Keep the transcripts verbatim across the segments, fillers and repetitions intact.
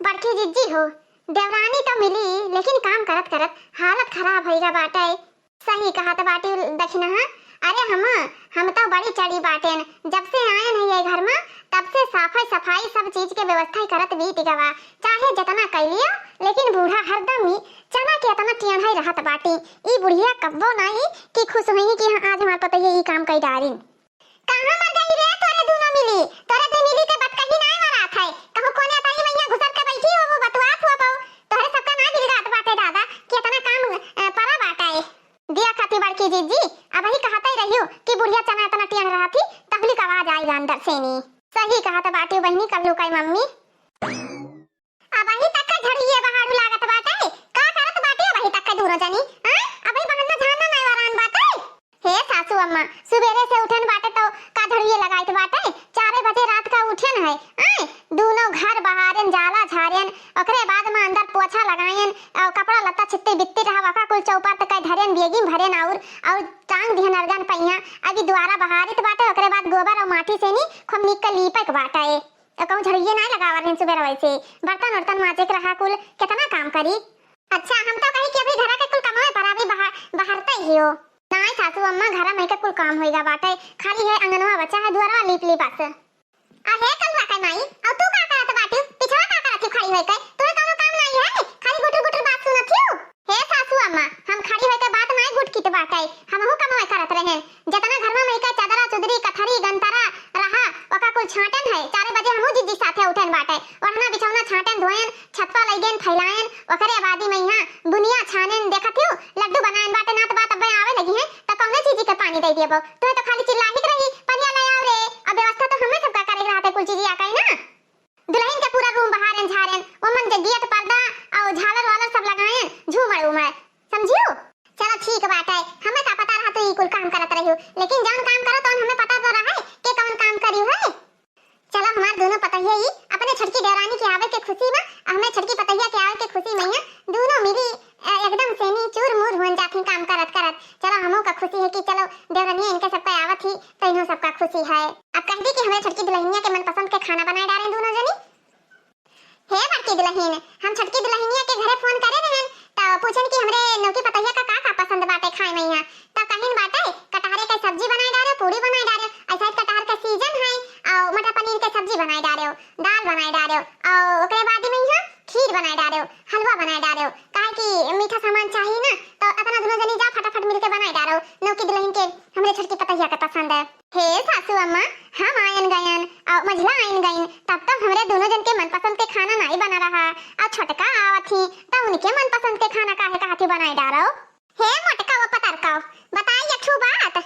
बड़की जिज्जी हो, देवरानी तो मिली, लेकिन काम करत करत हालत खराब होइगा बाटे। सही कहत बाटी दखिनहा। अरे हम, हम तो बड़ी चढ़ी बाटेन, जब से आयन है ये घर में, तब से साफाई सफाई सब चीज के व्यवस्था ही करत बीत गवा। चाहे जितना कइ लियो, लेकिन बूढ़ा हरदम ही चना के इतना टेढ़ा ही रहत बाटी। ई बुढ़िया कब्बो नाही कि खुश हुई कि हाँ, आज हमार पतोहिया ई काम कइ डारिन। कहाँ मर गई रे तोरे दुनो मिली? तोरे दुइ मिली के बतकही नाय मरात है। कहूँ कोने अतरी मइया घुसर के बैठी हो, वो बतुआत हो बहु। तोहरे सबका ना गिलगात बाटे दादा कि इतना काम, अ, परा बाटे। दिया खाती बड़की जिज्जी, अबही कहते रहियो कि बुढ़िया चना इतना टेढ़ रहत ही, तहली का आवाज आइगा अंदर से नी। सही कहत बाटी बहिनी कल्लू कई मम्मी। अबही तक का झड़िए बहारू लागत बाटे, का करत बाटे अबही तक का दूनो जनी? आय, अबही बहन्ना झाड़ना नाय वरान बाटे। हे सासू अम्मा, सुबेरे से उठन बाटे तो का झड़िए लगाइत बाटे? चारे बजे रात का उठन है, आय, दूनो घर बहारेन, जाला झारेन, ओकरे बाद में अंदर पोछा लगाएन, और कपड़ा लत्ता छित्ती बित्ती रहा, वका कुल चौपर तक धरेन, बेगिन भरेन और, और टांग दिहन अरगन पहिया, अभी द्वारा बहारित बाटे, ओकरे बाद गोबर और माटी से नी खूब नीक के लीपे के बाटे। तो कहूँ झड़िए नाय लगावा रहन सुबेरवे से, बर्तन उर्तन माजे के रहा कुल, कितना काम करी। अच्छा, हम तो कही कि अभी घरा के कुल कमाए पर अभी बाहर, बाहर तय ही हो। नाय सासू अम्मा, घरा में के कुल काम होइगा बाटे, खाली है अंगनवा बचा है, दुआरवा लीप ली बस। अहे कलुआ के माई, और तू का करत बाटी? पिछवा का करत ही खड़ी होके? तोहे कौनो काम नाय है, खाली गुटुर गुटुर बात सुनत ही। हे सासू अम्मा, हम खड़ी होके बात नाय गुटकित बाटे, हमहू कमाए करत रहे। जतना घर में मइका चदरा, चुदरी, कथरी, गंतरा रहा, ओका कुल छांटेन है। चारे बजे हमहू जिज्जी साथे उठेन बाटे। ओढ़ना बिछौना छांटेन, धोएन, छतवा लइगेन, फैलाएन। ओकरे आबादी में यहाँ बुनिया छानेन, देखत हियो, लड्डू बनाएन बाटे, नात बात अब्बे आवे लगी हैं, त कौने चीजी के पानी दे देबो? तोहे तो खाली चिल्लाही के रही, पनिया ले आओ रे। अब व्यवस्था तो हमें सबका करे के रहते कुल चीजी आके ना। दुल्हन के पूरा रूम बहारेन झारेन, ओमन के गेट पर्दा और झालर वालर सब लगाएन, झूमर उमर, समझियो? चलो ठीक बाटे, हमें का पता रहा तू ई कुल काम करत रहियो, लेकिन जौन काम करत तौन हमें पता तो रहे कि कौन काम करियो है। चलो हमार दोनों पतोहिया ई अपने छोटकी देवरानी के आवे के खुशी में, और हमें छोटकी पतोहिया के आवे के खुशी में यहाँ दोनों मिली, अ, एकदम से नी चूर मूर हुन जात ही काम करत करत। चलो हमहू का खुशी है कि चलो देवरानी इनके सबका आवत ही तो इन्हों सबका खुशी है। अब कह दी कि हमें छोटकी दुल्हनिया के मनपसंद के खाना बनाए डारे दोनों जनी। हे बड़की दुल्हन, हम छोटकी दुल्हनिया के घरे फोन करे रहन, त पूछन कि हमरे नौकी पतोहिया का का का पसंद बाटे खाए में यहाँ। त कहिन बाटे, कटहरे के सब्जी बनाए डारे, पूरी बनाए डारे, ऐसा ही कटहर के सीजन है, और मटर पनीर के सब्जी बनाए डारे, दाल बनाए डारे, और ओकरे बाद में यहाँ खीर बनाए डारे, हलवा बनाए डारे, काहे कि मीठा सामान चाहिए ना, तो अपना दोनों जनी जा फटाफट मिलके बनाए डारे, नौकी दुल्हन के हमरे छोटकी पतोहिया के पसंद है। हे सासू अम्मा, हम आयन गयन और मझिला आयन गयन, तब तक हमरे दोनों जन के मनपसंद के खाना नाई बना रहा, और छोटका आवत ही, त उनके मनपसंद के खाना काहे कहत ही बनाए डारो? हे मोटका वो पतरका, बताई एक ठू बात,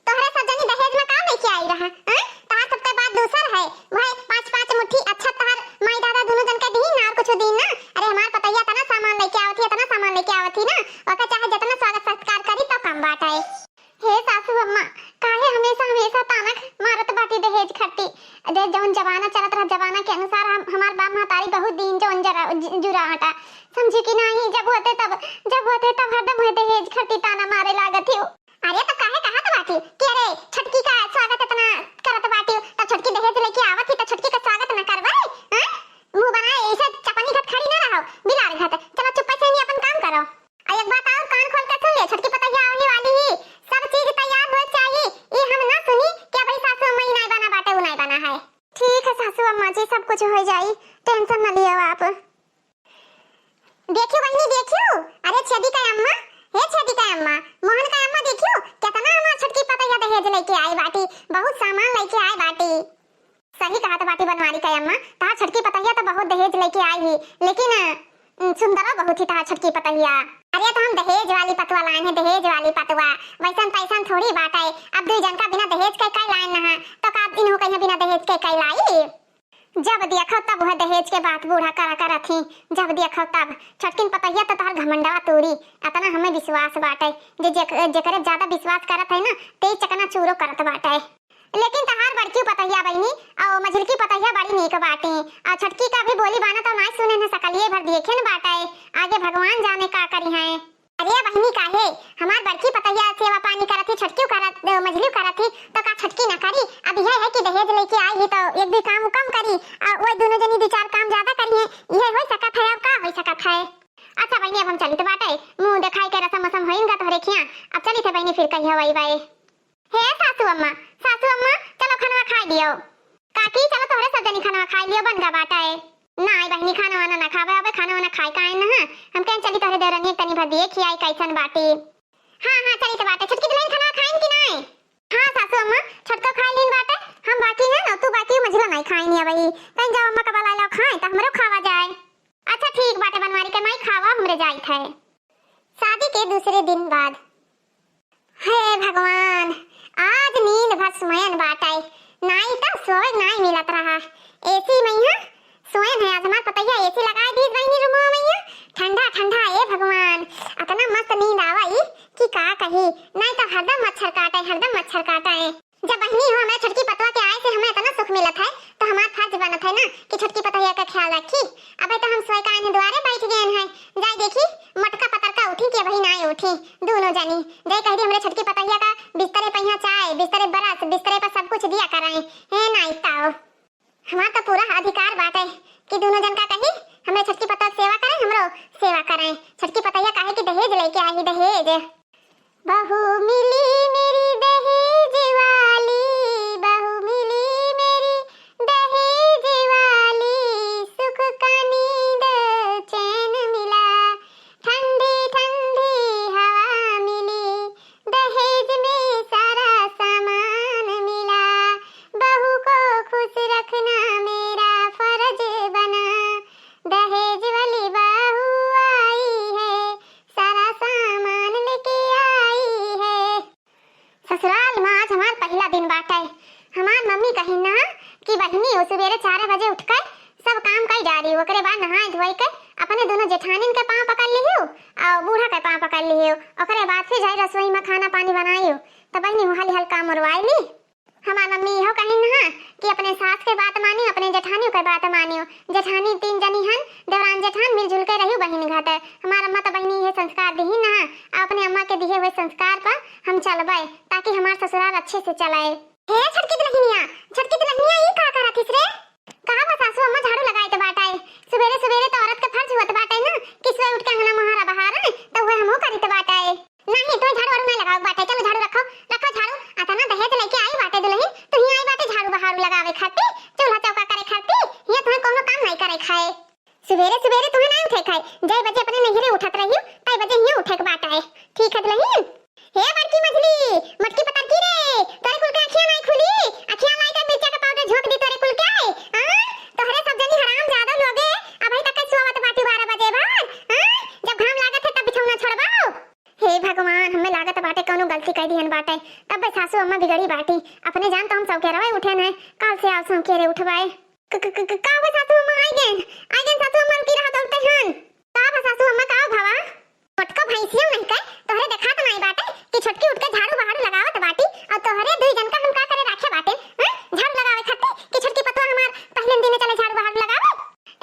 तोहरे सब जनी दहेज में का लेके आई रहा, हैं? तहार सबके बात दूसर है, वह पाँच पाँच मुट्ठी अच्छा तहार माई दादा दोनों जन के दीन ना और कुछ दीन ना। अरे हमार पतोहिया इतना सामान लेके आवत ही, इतना सामान लेके आवत ही ना, ओके चाहे जितना स्वागत सत्कार करी तो कम बाटे। हे सासू अम्मा, काहे हमेशा, हमेशा ताना मारत बाटी दहेज खाती? अरे जौन जमाना चलत रहा, जमाना के अनुसार हम, हमार बाप महतारी बहुत दिन जौन जरा, जु-, जुरा हटा। समझी कि नाही, जब होते तब, जब होते तब हरदम है दहेज खाती ताना मारे लागत ही। अरे तो काहे कहत बाटी कि अरे छोटकी का स्वागत इतना करत बाटी, तो छोटकी दहेज लेके आवत ही तो छोटकी का स्वागत न करबे? हैं? मुंह बनाए ऐसे चपनी घत खड़ी ना रहो, बिलार घत। चलो चुप्पे से ही अपन काम करो। आ एक बात और कान खोल के सुन ले, छोटकी पतोहिया आवे वाली ही, सब चीज तैयार होए चाहिए। ई हम ना सुनी कि अबही सासू अम्मा ई नाय बना बाटे, उ नाय बना है। ठीक है सासू अम्मा जी, सब कुछ हो जाई, tension न लियो आप। देखियो बहिनी देखियो, अरे छेदी का अम्मा, हे छेदी का अम्मा, मोहन का अम्मा देखियो, कितना हमार छोटकी पतोहिया दहेज लेके आई बाटी, बहुत सामान लेके आई बाटी। सही कहत बाटी बनवारी का अम्मा, तहार छोटकी पतोहिया तो बहुत दहेज लेके आई ही, लेकिन, अ, सुंदरो बहुत ही तहार छोटकी पतोहिया। अरे तो हम दहेज वाली पतवा लाइन है, दहेज वाली पतवा, वैसन तैसन थोड़ी बाटे। अब दुई जन का बिना दहेज के कई लाइन ना है, तो का इन्हों कहीं बिना दहेज के कई लाई? जब देखो तब वह दहेज के बात बूढ़ा करा करत ही, जब देखो तब। छोटकिन पतोहिया तो तहार घमंडवा तूरी, अतना हमें विश्वास बाटे, जे, जे, जेकरे ज्यादा विश्वास करत है ना, ते चकना चूरो करत बाटे। लेकिन तहार बड़की पतोहिया बहिनी और मझिलकी पतोहिया बड़ी नीक बाटे, और छोटकी का भी बोली बाना तो नाय सुने न सकलिए भर देखे न बाटे, आगे भगवान जाने का करी हैं। अरे बहिनी काहे हमार बड़की पतोहिया सेवा पानी करत ही, छोटकी करत, मझिली करत ही, तो का छोटकी न करी? अब यह है कि दहेज लेके आई ही तो एक भी काम कम करी, और वो दोनों जनी दो चार काम ज्यादा करी हैं, यह हो हम चलित बाटे, मुँह देखाई के रसम वसम होइन गा तोहरे खियाँ। अब चलित है बहिनी, फिर कहियो अइबे। हे सासू अम्मा, सासू अम्मा, चलो खनवा खाइ लियो। काकी, चलो तोहरे सब जनी खनवा खाइ लियो, बन गा बाटे। नाहीं बहिनी, खाना वाना ना खाबे, अबे खाना वाना खाइ का आइन ना, हम कहेन चली तोहरे देवरनिया के तनी भर दिए खियाई कैसन बाटी। हाँ, हाँ, चलित बाटे। छोटकी दुलहिन खनवा खाइन कि नाहीं? हाँ सासू अम्मा, छोटका खाइ लीन बाटे, हम बाकी हैं ना, तू बाकी, मझिला नाहीं खाइन अबही। कहीं जाओ अम्मा का बलाइ लाओ खाए, त हमरो खावा जाए। अच्छा ठीक बाटे बनवारी के माई, खावा, हमरे जाइत है। शादी के दूसरे दिन बाद। हे भगवान, आज नींद भर सोयन बाटे, नाई त सोए नाई मिलत रहा। एसी में यहाँ सोयन है, आज हमार पतैया एसी लगाए दीस बहिनी रूमवा में यहाँ, ठंडा ठंडा। ए भगवान, अतना मस्त नींद आवा ई कि का कही, नाई त हरदम मच्छर काटे, हरदम मच्छर काटे। जब बहिनी हो, हमरे छोटकी पतवा के आए से हमें इतना सुख मिलत है, तो हमार फर्ज बनत है ना कि छोटकी पतोहिया का ख्याल रखी। अबे तो हम सोए का आने दुआरे बैठ गए हैं, जाई देखी मोटका पतरका उठी कि अबही नाई उठी। दोनों जनी जाई कह दी हमरे छोटकी पतोहिया का बिस्तरे पहिया चाय, बिस्तरे बरस, बिस्तरे पर सब कुछ दिया कराए। हे नाई ताओ, हमार तो पूरा अधिकार बाटे कि दोनों जन का कही हमरे छोटकी पतोह के सेवा करें, हमरो सेवा करें। छोटकी पतोहिया काहे कि दहेज लेके आई, दहेज। बहू मिली मेरी दहेज वाली, बहू मिली मेरी दहेज वाली, सुख का नींद चैन मिला, ठंडी ठंडी हवा मिली, दहेज में सारा सामान मिला, बहू को खुश रखना मेरा फर्ज बना, दहेज वाली बहू आई है, सारा सामान लेके आई है। ससुराल में आज हमार पहिला दिन बाटे। हमार मम्मी कही ना कि बहिनी हो सुबेरे चार बजे उठ के सब काम कई डारी, ओकरे बाद नहाए धोए के अपने दोनों जेठानिन के पाँव पकड़ लिहियो और बूढ़ा के पाँव पकड़ लिहियो, ओकरे बाद फिर जाई रसोई में खाना पानी बनाइयो। तब बहिनी हो हाली हाल काम उरवाई ली। हमार मम्मी इहो कहिन हा कि अपने सास के बात मानियो, अपने जेठानियों के बात मानियो। जेठानी तीन जनी हन, देवरान जेठान मिलजुल के रहियो बहिन घाट। हमार अम्मा तो बहिनी इहे संस्कार दिहिन हा, आ अपने अम्मा के दिहे हुए संस्कार पर हम चलबे, ताकि हमार ससुराल अच्छे से चले। हे छोटकी दुलहिनिया, छोटकी दुलहिनिया, ई का करत हिस रे? कहा बा सासू अम्मा, झाड़ू लगाए के बाटे। सुबेरे सुबेरे तो औरत के फर्ज होत बाटे ना कि सुबह उठ के अंगना मोहारा बहारे, तो वह हमहू करित बाटे। नहीं, तू झाड़ू वाड़ू ना लगावे बाटे। चलो झाड़ू रखो, रखो झाड़ू। अतना दहेज लेके आई बाटे दुलहिन, तू ही आई बाटे झाड़ू बहारू लगावे खातिर, चूल्हा चौका करे खातिर। ये तुम्हें कोनो काम नहीं करे खाए। सुबेरे सुबेरे तुम्हें नहीं उठे खाए, जय बजे अपने नैहरे उठत रहियो, तय बजे हियो उठे के बाटे। ठीक है दुलहिन। हे बड़की मझली, मोटकी पतरकी रे, तोरे कुल के अखियां नहीं खुली, अखियां लाई के मिर्चा के पाउडर झोंक दी तोरे कुल के। हाँ, तोहरे सब जनी हरामजादा लोगे, अबही तक के सोवत बाटी बारह बजे भर। हाँ, जब घाम लागत है तब बिछौना छोड़बाओ। हे भगवान, हमें लागत बाटे कौनो गलती कर दिहन बाटे, तब बे सासू अम्मा बिगड़ी बाटी। अपने जान तो हम सौकेरवे उठे न, काल से आओ सौकेरे उठवाए। क-, क-, क-, क-, का हो सासू अम्मा, आई गए, आई गए सासू अम्मा, रुकी रहा, दौड़ते हन। का बा सासू अम्मा, का हो भवा? मोटका भैंसियों नहीं कर, तोहरे देखात नाई बाटे कि छोटकी उठ के झाड़ू बहारू लगावत बाटी, और तोहरे दुई जन का हम का करे राखे बाटे, हैं? झाड़ू लगावे खातिर कि छोटकी पतवा हमार पहले दिन चले झाड़ू बहारू लगावे?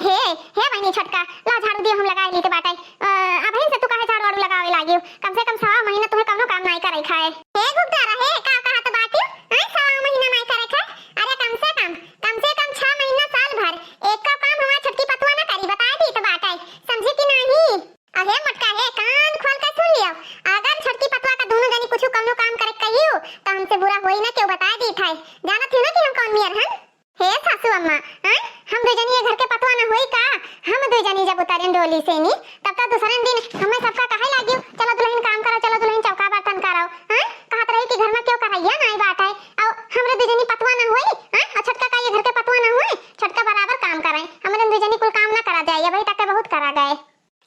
हे, हे बहिनी छोटका, ला झाड़ू दियो, हम लगाए लीत बाटे। अ, अबहिन से तू काहे झाड़ू वाड़ू लगावे लागियो? कम से कम सवा महीना तुम्हें कौनो काम नाई करे खाए। हे घुघटारा, हे का कहत बाटियो? आय सवा महीना नाई करे खाए? अरे कम से कम, कम से कम छह महीना साल भर एक का काम हमार छोटकी पतुआ ना करी, बताए दीत बाटे। समझी कि नाही? अहे मोटका हे, कान खोल के सुन लियो। अगर छोटकी पतुआ का दोनों जनी कुछ कौनो काम करे कहियो, तो हमसे बुरा होई ना, केहू बताए दीत है। जानत ही ना कि हम कौन मियर हन? हे सासू अम्मा, आय, हम दुई जनी ये घर के पतवा न होई का? हम दुई जनी जब उतरेन डोली से नी, तब तो दूसरे दिन हमें सबका कहे लागियो, "चलो दुलहिन काम करो, चलो दुलहिन चौका बर्तन करो।" आय, कहत रही कि घर में क्यों करैया नाई बाटे, और हमरे दुई जनी पतवा न होई, आय, और छोटका का ये घर के पतवा न होई, छोटका बराबर काम करे, हमरे दुई जनी कुल काम ना करा जाए, अबही तक के बहुत करा गए।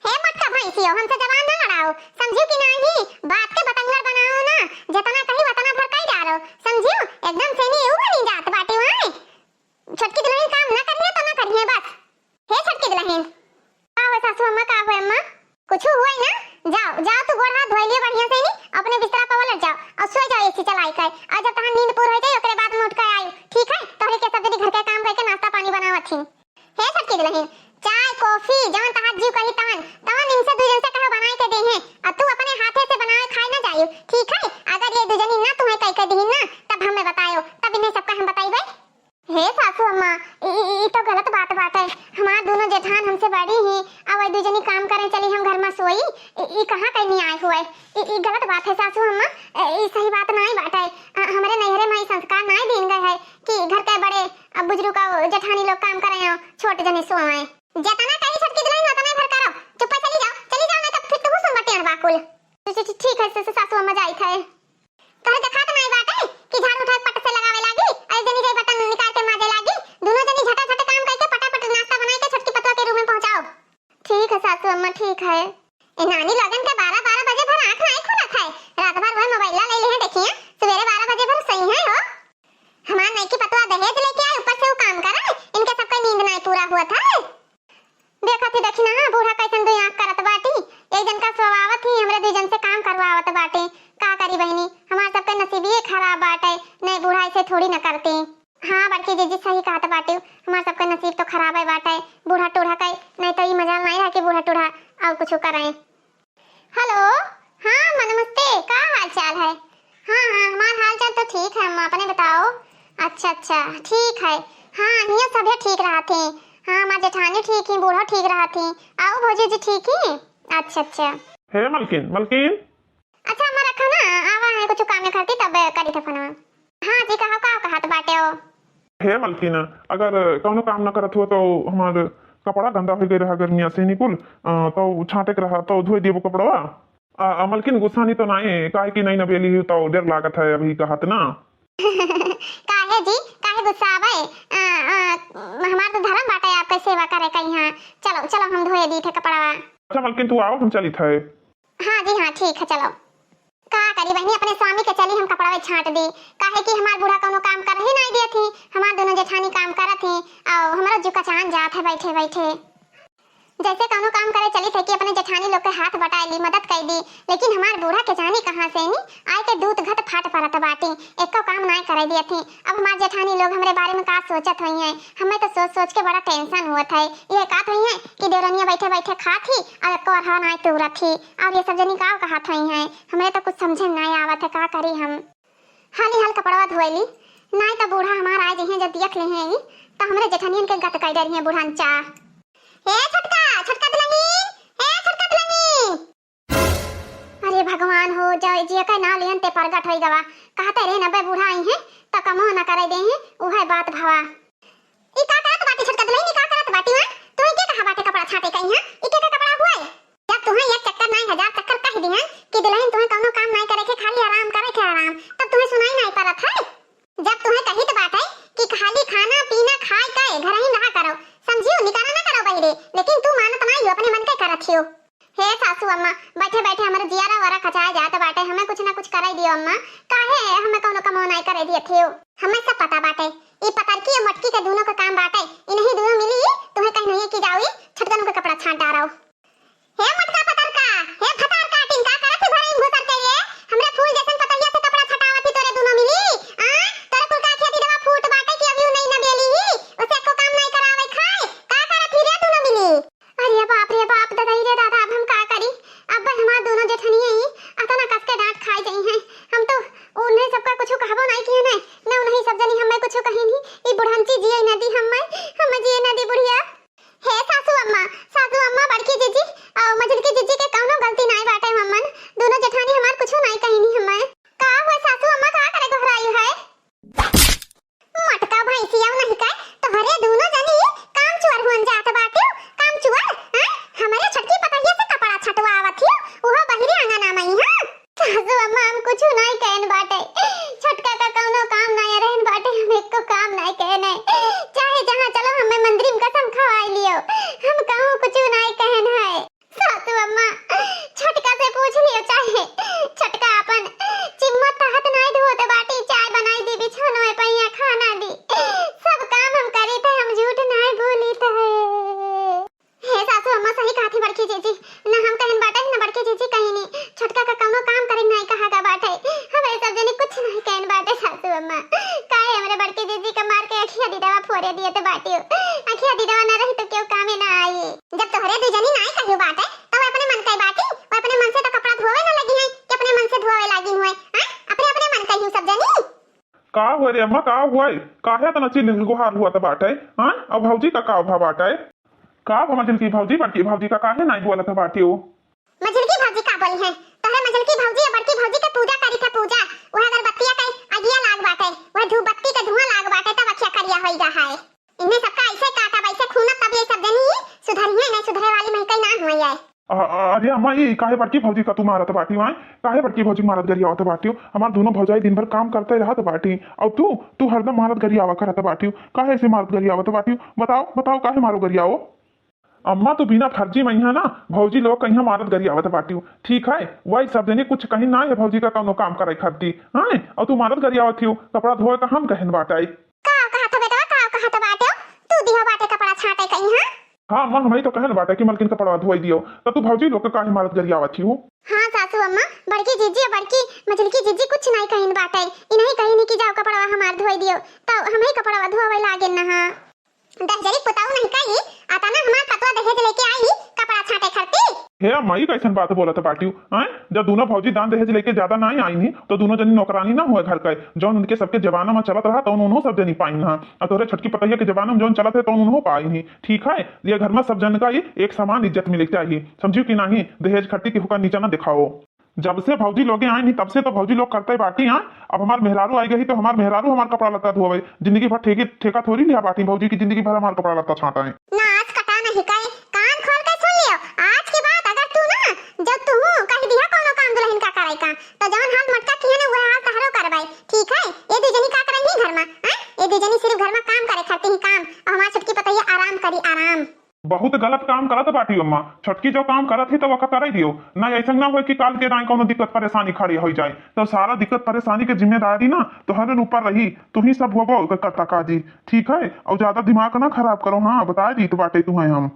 हे मोटका भैंसियो, हमसे जबान ना लड़ाओ, समझियो कि नाही? बात के बतंगड़ बनाओ ना, जितना कही उतना भर कही डालो, समझियो? एकदम से नी ऊ बनी जात बाटे वहाँ। छोटकी दुलहिन काम ना करिहे तो ना करिहे बस। हे छोटकी दुलहिन। का हुए सासू अम्मा, का हुए अम्मा? कुछ हुए ना? जाओ, जाओ तू गोड़ हाथ धोई लियो बढ़िया से नी, अपने बिस्तरा पर उलट जाओ और सोए जाओ एसी चलाई के। और जब तहार नींद पूर हो जाए ओकरे बाद में उठ के आयो, ठीक है? तोहरे के सब जनी घर के काम करके नाश्ता पानी बनावत ही। हे छोटकी दुलहिन, चाय, कॉफी, जवन तहार जीव कही तवन, तवन इनसे दुई जन से कहो बनाए के देहे, और तू अपने हाथे से बनाए खाए ना जाइयो, ठीक है? अगर ये दुई जनी ना तुम्हें कह के दिहिन ना, तब हमें बतायो, तब इन्हें सबका हम बताइबे। हे सासू अम्मा, ई, ई, ई तो गलत बात बाटे। हमार दोनों जेठान हमसे बड़ी ही, अब दुइ जनी काम करे चली, हम घर मा सोई। ई, ई कहाँ कहीं आए हुए? ई, ई गलत बात है सासू अम्मा, ई सही बात नाई बाटे। अ, हमरे नैहरे मा ई संस्कार नाई दीन गए है कि घर के बड़े, अ, बुजुर्ग अउ जेठानी लोग काम करे अउ छोट जनी सोए। जेतना कही छोटकी दुलहिन ओतना भर करो। चुप्पे चली जाओ, चली जाओ, नाई तो फिर तुहू सुन बटे अनबा कुल। ठी-, ठी-, ठीक है स-, स-, सासू अम्मा जाइत है। तोहरे देखात नाई बाटे कि झाड़ू उठाए पट से लगावे लागी, अरे जनी जाई बर्तन निकाल के माजे लागी। दुनो जनी झटाझट काम करके पटापट नाश्ता बनाई के छोटकी पतोह के रूम में पहुंचाओ। ठीक है सासू अम्मा, ठीक है। ए नानी लोगन के बारह बारह बजे भर आँख नाई खुलत है, रात भर वह मोबाइल ले ले हैं, देखिए सवेरे बारह बजे भर सोई हैं हो। हमार नईकी पतोह दहेज लेके आई, ऊपर से वो काम करे, इनके सबका नींद नाई पूरा हुआ था। देखत ही देखी ना, बूढ़ा कैसन दुई आँख करत बाटी। एक जन का सोवावत ही, हमरे दुई जन से काम करवावत बाटे। का करी बहिनी, हमार सबके नसीबिये खराब बाटे, नहीं बूढ़ा ऐसे थोड़ी न करती। हाँ बड़की जीजी सही कहत बाटी, हमार सबके नसीब तो खराब है बाटे। बूढ़ा टूढ़ा के नहीं तो ई मजाल नहीं रहा कि बूढ़ा टूढ़ा और कुछ करें। हेलो, हाँ अम्मा नमस्ते, का हाल चाल है? हाँ, हाँ, हमार हाल चाल तो ठीक है अम्मा, अपने बताओ। अच्छा, अच्छा, ठीक है। हाँ, हियाँ सभे ठीक रहत ही। हाँ, हमार जेठानी ठीक ही, बूढ़ो ठीक रहत ही। आऊ भौजी जी ठीक ही? अच्छा, अच्छा। हे मलकिन, मलकिन। अच्छा अम्मा रखा ना, आवा है कुछ काम में करती तब करी था फोनवा। हाँ जी, कहो का कहत बाटे हो? हे मलकिन, अगर कौनो काम न करत हो तो हमार कपड़ा गंदा हो गए रहा गर्मिया से निकुल, अ, तो छाटे के रहा तो धोए दियो कपड़वा। आ, आ, मलकिन गुस्सा नहीं तो नाई, काहे कि नहीं नबेली ही तो डर लागत है अभी कहत ना। काहे जी, काहे गुस्सा आवे? आ, आ, हमार तो धर्म बाटे आपके सेवा करे का यहाँ। चलो, चलो हम धोए दी थे कपड़वा। अच्छा मलकिन तू आओ, हम चली थे। हाँ जी हाँ, ठीक है, चलो। का करी बहिनी, अपने स्वामी के चली हम कपड़वे छाट दी, काहे कि हमार बूढ़ा कौनो काम कर ही नाई दियत ही, हमार दोनों जेठानी काम करत ही, और हमरो जीव कचान जात है बैठे बैठे। जैसे कौनो काम करे चली थे कि अपने जेठानी लोग के हाथ बटाए ली, मदद कर दी, लेकिन हमार बूढ़ा के जानी कहाँ से नी आए के दूत घट फाट परत बाटी, एको काम नाई करे दियत ही। अब हमार जेठानी लोग हमरे बारे में का सोचत हुई हैं, हमें तो सोच सोच के बड़ा टेंशन हुआ था। ये कहत हुई हैं कि देवरनिया बैठे बैठे खात ही और एको अरहा नाई टूरत ही, और ये सब जनी का कहत हुई हैं, हमरे तो कुछ समझे में नाई आवत है, का करी हम। हाली हाल कपड़वा धोए ली, नाई तो बूढ़ा हमार आए जइहें, जब देख ले हैं ई, तो हमरे जेठनियन के गत कर डरी हैं बूढ़ा अंचा। ए छोटका, छोटका दुलहिन, ए छोटका दुलहिन। अरे भगवान हो, जय जिया के ना लियन ते प्रगट होई गवा। कहते रे नब्बे बूढ़ा आई हैं, तो कमो न करे दे हैं, उहे बात भवा। ई का करत बाटी छोटका दुलहिन, ई का करत बाटी, हाँ? तोहे के कहा बाटे कपड़ा छाटे कहीं, हाँ? ई के, के कपड़ा हुए? जब तोहे एक चक्कर नाई हजार चक्कर कह दिहन कि दुलहिन तोहे कौनो काम नाई करे के, खाली आराम करे के आराम, तब तोहे सुनाई नाई परत है? जब तोहे कहित बाटे कि खाली खाना पीना खाए के घर ही रहा करो, समझियो, निकाला ना करो बहिरे, लेकिन तू मानत नाई हो, अपने मन के करत हियो। हे सासू अम्मा, बैठे बैठे हमर जियारा वारा खचाए जात बाटे, हमें कुछ ना कुछ कराई दियो अम्मा, काहे हमें कौनो कमो नाई करे दियत हो? हमें सब पता बाटे, ई पतरकी और मटकी के दोनों का काम बाटे, इन्हीं दोनों मिली तुम्हें कहीं नहीं की जाओ, ई छोटकनों के कपड़ा छांट डारो। हे मटका पतरका, हे भतार काटिन, का करत है घरे में घुसर के ये? हमरे फूल जैसन पतोहिया से कपड़ा छटावत ही तोरे दोनों मिली? आ? तोरे कुल का आँखिया दीदवा फूट बाटे कि अभी उ नहीं नबेली ही, उसे एको काम नहीं करावे खाए, का करत ही रे दोनों मिली? अरे बाप रे बाप, ददई रे दादा, अब हम का करी? अब हमार दोनों जेठनिया ही अतना कस के डांट खाई गई हैं। हम तो उन्हें सबका कुछ कहबो नहीं किए ने, न उन्हें सब जनी हमें कुछ कही नहीं। ई बुढ़ंची जिए न दी हमें, हमें जिए न दी बुढ़िया। हे सासू अम्मा, सासू अम्मा, बड़की जीजी और मझलकी जीजी के कौनो गलती नहीं बाटे। हमन दोनों जेठानी हमार कुछ नहीं कही नहीं हमें। का हुआ सासू अम्मा, का करे घबराई है? मटका भैंसिया नहीं का, तोहरे दोनों जनी काम चोर हुन जात बाटियो, काम चोर, हैं? हमरे छोटकी पतोहिया से कपड़ा छटवावत हियो, उहो बहिरे आंगना में, हाँ? सासू अम्मा, हम कुछ नहीं कहन बाटे, छोटका का कौनो काम नहीं रहन बाटे, हम एको काम नहीं कहन है, चाहे जहाँ चलो हमें मंदिर में कसम खवाई लियो, हम कहूँ कुछ नहीं कहन है। सासू अम्मा, छोटका से पूछ लियो चाहे। छोटका अपन चिम्मत हाथ नाई धोत बाटी, चाय बनाई दी, बिछौनवे पइया खाना दी। सब काम हम करी थे, हम झूठ नाई बोली थे। हे सासू अम्मा, सही कहा थी बड़की जीजी, न हम कहन बाटे, न बड़की जीजी कहीं नहीं। छोटका का कौनो काम करे नाई कहा का बाटे। हमरे सब जने कुछ नहीं कहन बाटे सासू अम्मा। काहे हमरे बड़की जीजी का मार के अखिया दीदवा फोरे दिए तो बाटियो। अखिया दीदवा न रही तो क्यों कामे ना आई। जब तोहरे दू जनी नाई कहियो बाटे, तो वो अपने मन के बाटी, वो अपने मन से तो कपड़ा धोवे ना लगी हैं कि अपने मन से धोवे लागी हुए, हाँ? अपने अपने मन कहियो सब जनी। का हुआ रे अम्मा, का हुआ? काहे इतना चिल्लिन गुहार हुआ तो बाटे, हाँ? अब भौजी का का भा बाटे? का बा मझिलकी भौजी, बड़की भौजी का काहे नाई बोलत बाटिउ? मझिलकी भौजी का बोली है? तोहरे मझिलकी भौजी और बड़की भौजी के पूजा करी थे, पूजा। वह अगरबत्तिया के अगिया लाग बाटे, वह धूप बत्ती के धुआं लाग बाटे, तब अखिया करिया होई गा है। इन्हें सबका ऐसे काटा, वैसे खूना, तब ये सब जनी सुधरिए, नहीं सुधरे वाली महकई ना हुई है। अ-, अ-, अरे अम्मा, ई काहे बड़की भौजी का तू मारत बाटिउ, आय? काहे बड़की भौजी मारत गरियावत बाटिउ? हमार दोनों भौजाई दिन भर काम करते रहत बाटी, और तू, तू हरदम मारत गरियावा करत बाटिउ। काहे ऐसे मारत गरियावत बाटिउ? बताओ, बताओ, काहे मारो गरियाओ? अम्मा, तू बिना फर्जी में यहाँ ना भौजी लोग कहीं मारत गरियावत बाटिउ, ठीक है? वही सब जनी कुछ कहीं ना है भौजी का कौनो काम करे खाती, हाँ? और तू मारत गरियावत हिउ, कपड़ा धोए का हम कहन बाटे। का कहत हो बेटवा, का कहत बाटे? तू दिहो बाटे कपड़ा छाटे कहीं, हाँ? हाँ अम्मा, हमही तो कहन बाटे कि मलकिन कपड़ा धोए दियो, तो तू भौजी लोग के काहे मारत गरियावत हिउ? हाँ सासू अम्मा, बड़की जीजी और बड़की मझिलकी जीजी कुछ नहीं कहिन बाटे, इन्हीं कहिन कि जाओ कपड़वा हमार धोए दियो, तो हमही कपड़वा धोवे लागे न, हाँ। दहजरी पुताऊ नहीं कही, अतना हमार पतवा दहेज लेके आई, कपड़ा छाटे खरती। हे अम्मा, ई कैसन बात बोलत बाटिउ, आय? जब दोनों भौजी दान दहेज लेके ज्यादा नाई आई ही, तो दोनों जनी नौकरानी ना हुए घर के, जौन उनके सबके जमाना में चलत रहा, तौन उन्हों सब जनी पाइन हा। और तोहरे छोटकी पतैया के जमाना में जौन चलत है, तौन उन्हों पाइन ही। ठीक है, ये घर में सब जन का ही एक समान इज्जत मिले के चाहिए, समझियो कि नाही? दहेज खरती के हुका नीचा ना दिखाओ। जब से भौजी लोगे आइन ही, तब से तो भौजी लोग करते बाटी, हाँ। अब हमार मेहरारू आई गई, तो हमार मेहरारू हमार कपड़ा लत्ता धोवे। जिंदगी भर ठेके, ठेका थोड़ी लिया बाटी भौजी की, जिंदगी भर हमार कपड़ा लत्ता छाटा है। नाच कटा नहीं कहे, कान खोल के सुन लियो। आज के बाद अगर तू ना, जब तू कह दिया कोनो काम दुल्हन का करे का, तो जवन हाल मटका किहे ने, वह हाल तहरो करबे। ठीक है, ये दू जनी का करे ही घर में, हैं? ये दू जनी सिर्फ घर में काम करे खाती ही काम, और हमार छोटकी पतैया आराम करी, आराम। बहुत गलत काम करत बाटी अम्मा। छोटकी जो काम करत ही तो वका करे दियो, ना ऐसन ना होए कि काल के दाएं कौनो दिक्कत परेशानी खड़ी हो जाए, तो सारा दिक्कत परेशानी के जिम्मेदारी ना तोहरे ऊपर रही, तू ही सब होबो ओकर कर्ता काजी, ठीक है? और ज्यादा दिमाग ना खराब करो, हाँ, बताए दी तो बाटे तू है हम।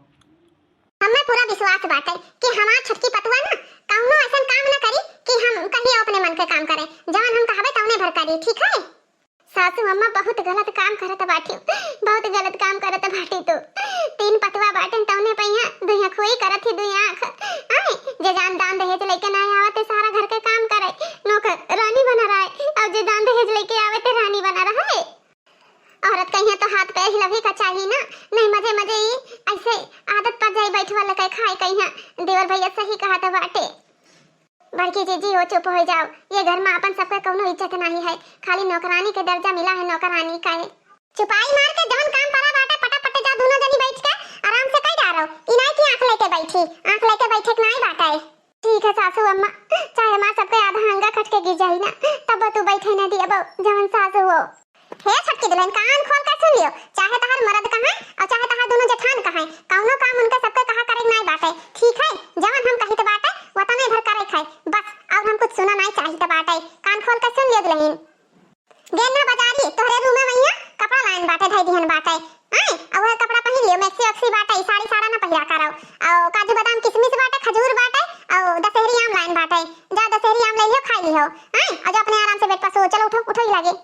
हमें पूरा विश्वास बाटे कि हमार छोटकी पतुआ ना कौनो ऐसन काम ना करी कि हम कहिए अपने मन के काम करे, जवन हम कहबे तौने भर करी, ठीक है? सासू अम्मा बहुत गलत काम करत बाटी, बहुत गलत काम करत बाटी तू। तीन पतवा बाटन तौने पहिया, दुई आँख वही करत ही, दुई आँख। आए, जे जान दान दहेज लेके ना आवे ते सारा घर के काम करे, नौकर रानी बना रहे, और जे दान दहेज लेके आवे ते रानी बना रहे। औरत कहिया तो हाथ पे हिलवे का चाहिए ना, नहीं मजे मजे ही ऐसे आदत पड़ जाए बैठवा लगे खाए कहिया। देवर भैया सही कहा था बाटे। बड़की जीजी हो, चुप हो जाओ। ये घर में अपन सबके कौनो इज्जत नहीं है, खाली नौकरानी के दर्जा मिला है, नौकरानी का है। चुपाई मार के जवन काम पड़ा बाटे, पटापट जा दोनों जनी बैठ के आराम से कर डारो। ई नाई कि आंख लेके बैठी, आंख लेके बैठे के नाई बाटे। ठीक है सासू अम्मा, चाहे हमार सबके आधा अंगा कट के गिर जाई ना, तब तू बैठे ना दिया बहू, जवन सासू हो। हे छोटकी दुल्हन, कान खोल के सुन लियो, चाहे तहार मर्द कहाए और चाहे तहार दोनों जेठान कहाए, कौनो काम उनका सबके कहा करे नाई बाटे, ठीक है? जवन हम कहित बाटे, वतने भर करे खाए, बस, और हम कुछ सुना नाई चाहित बाटे। कान खोल के सुन लियो दुल्हन। गेना बाजारी तोहरे रूम में वहिया कपड़ा लाइन बाटे, धई दिहन बाटे, आए, और वह कपड़ा पहिन लियो, मैक्सी वैक्सी बाटे, साड़ी साड़ा ना पहिरा करो, और काजू बादाम किशमिश बाटे, खजूर बाटे, और दशहरी आम लाइन बाटे, जा दशहरी आम ले लियो, खाई लियो, आए, और जो अपने आराम से बेड पर सो। चलो उठो, उठो ही लगे।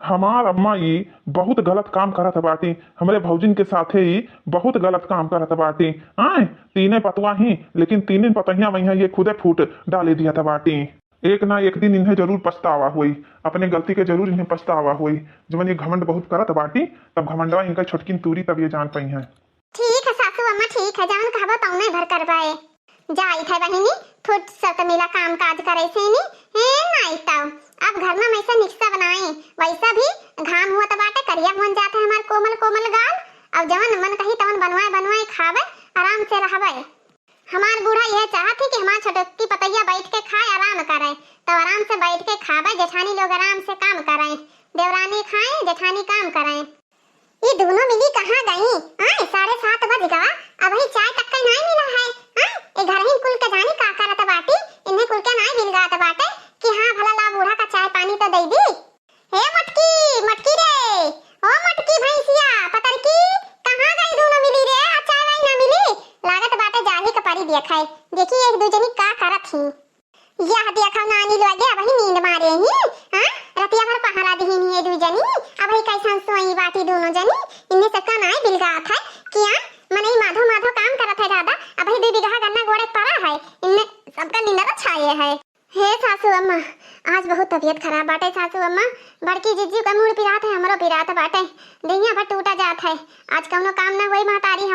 हमार अम्मा ई बहुत गलत काम करत बाटी, हमरे भौजिन के साथे ई बहुत गलत काम करत बाटी। आय, तीने पतवा ही, लेकिन तीने पतहिया वहिया ये खुदे फूट डाले दिया था बाटी। एक ना एक दिन इन्हें जरूर पछतावा होई, अपने गलती के जरूर इन्हें पछतावा होई। जवन ये घमंड बहुत करत बाटी, तब घमंडवा इनका छोटकिन तूरी, तब ये जान पई हैं। ठीक है सासू अम्मा, ठीक है, जवन कहबो तौने भर करबाए। जाइत है बहिनी, फुर्सत मिला काम काज करे से नी, हे नाई तौ। अब घर में वैसे निक्सा बनाए, वैसा भी घाम हुआ तो बाटे, करिया हुन जात है हमार कोमल कोमल गाल। अब जवन मन कही तवन बनवाए बनवाए खावे, आराम से रहबे। हमार बूढ़ा यह चाहत है कि हमार छोटकी पतैया बैठ के खाए, आराम करे, तो आराम से बैठ के खावे, जेठानी लोग आराम से काम करें, देवरानी खाए, जेठानी काम करें। ई दोनों मिली कहाँ गई? आय, साढ़े सात बज गवा, अबही चाय तक के नाई मिला है। आय, ए घरहिन कुल के जानी का करत बाटी, इन्हें कुल के नाई बिलगात बाटे कि हाँ भला ला बूढ़ा का चाय पानी तो दे दी। हे मटकी, मटकी रे, ओ मटकी भैंसिया, पतरकी, कहाँ गई दोनों मिली रे? आ चाय वाय ना मिली? लागत बाटे जाही के परी देखाए, देखी एक दू जनी का करत ही। यह देखो नानी लोगे अबही नींद मारे ही, हाँ? रतिया भर पहरा दिहिन ये दू जनी, अबही कैसन सोई बाटी दोनों जनी, इन्हें सबका नाई बिलगात है, किया मनई माधो माधो काम करत है दादा, अबही दू बीघा गन्ना गोड़े पड़ा है, इन्हें सबका नींद छाए है। हे सासू अम्मा, आज बहुत तबीयत खराब बाटे सासू अम्मा, बड़की जीजी का मूड़ पिरात है, हमरो पिरात बाटे, देहिया भर टूटा जात है, आज कौनो काम ना होई महतारी।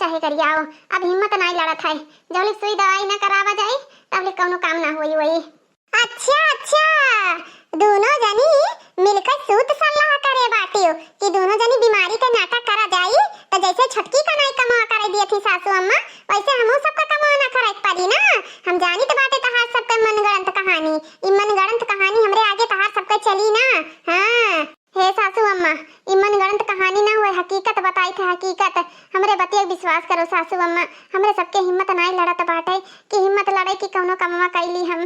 काहे करियाओ, अब हिम्मत नाई लड़त है। जब ले सुई दवाई ना करावा जाई, तब ले कौनो काम ना होई होई। अच्छा, अच्छा, दोनों जनी मिलकर सूत सलाह करे बाटियो कि दोनों जनी बीमारी के नाटक करा जाई, तो जैसे छोटकी का नाई कमवा करे दिए थी सासू अम्मा, वैसे हमहू सबका कमवा ना करे के पड़ी ना। हम जानित बाटे तहार सबके मनगढ़ंत कहानी, ई मनगढ़ंत कहानी हमरे आगे तहार सबके चली ना। हाँ, हे सासू अम्मा, ई मनगढ़ंत कहानी ना हुए, हकीकत बताई थे, हकीकत। हमरे बतिया के विश्वास करो सासू अम्मा, हमरे सबके हिम्मत नाई लड़त बाटे कि हिम्मत लड़े कि कौनो कमवा कैली हम।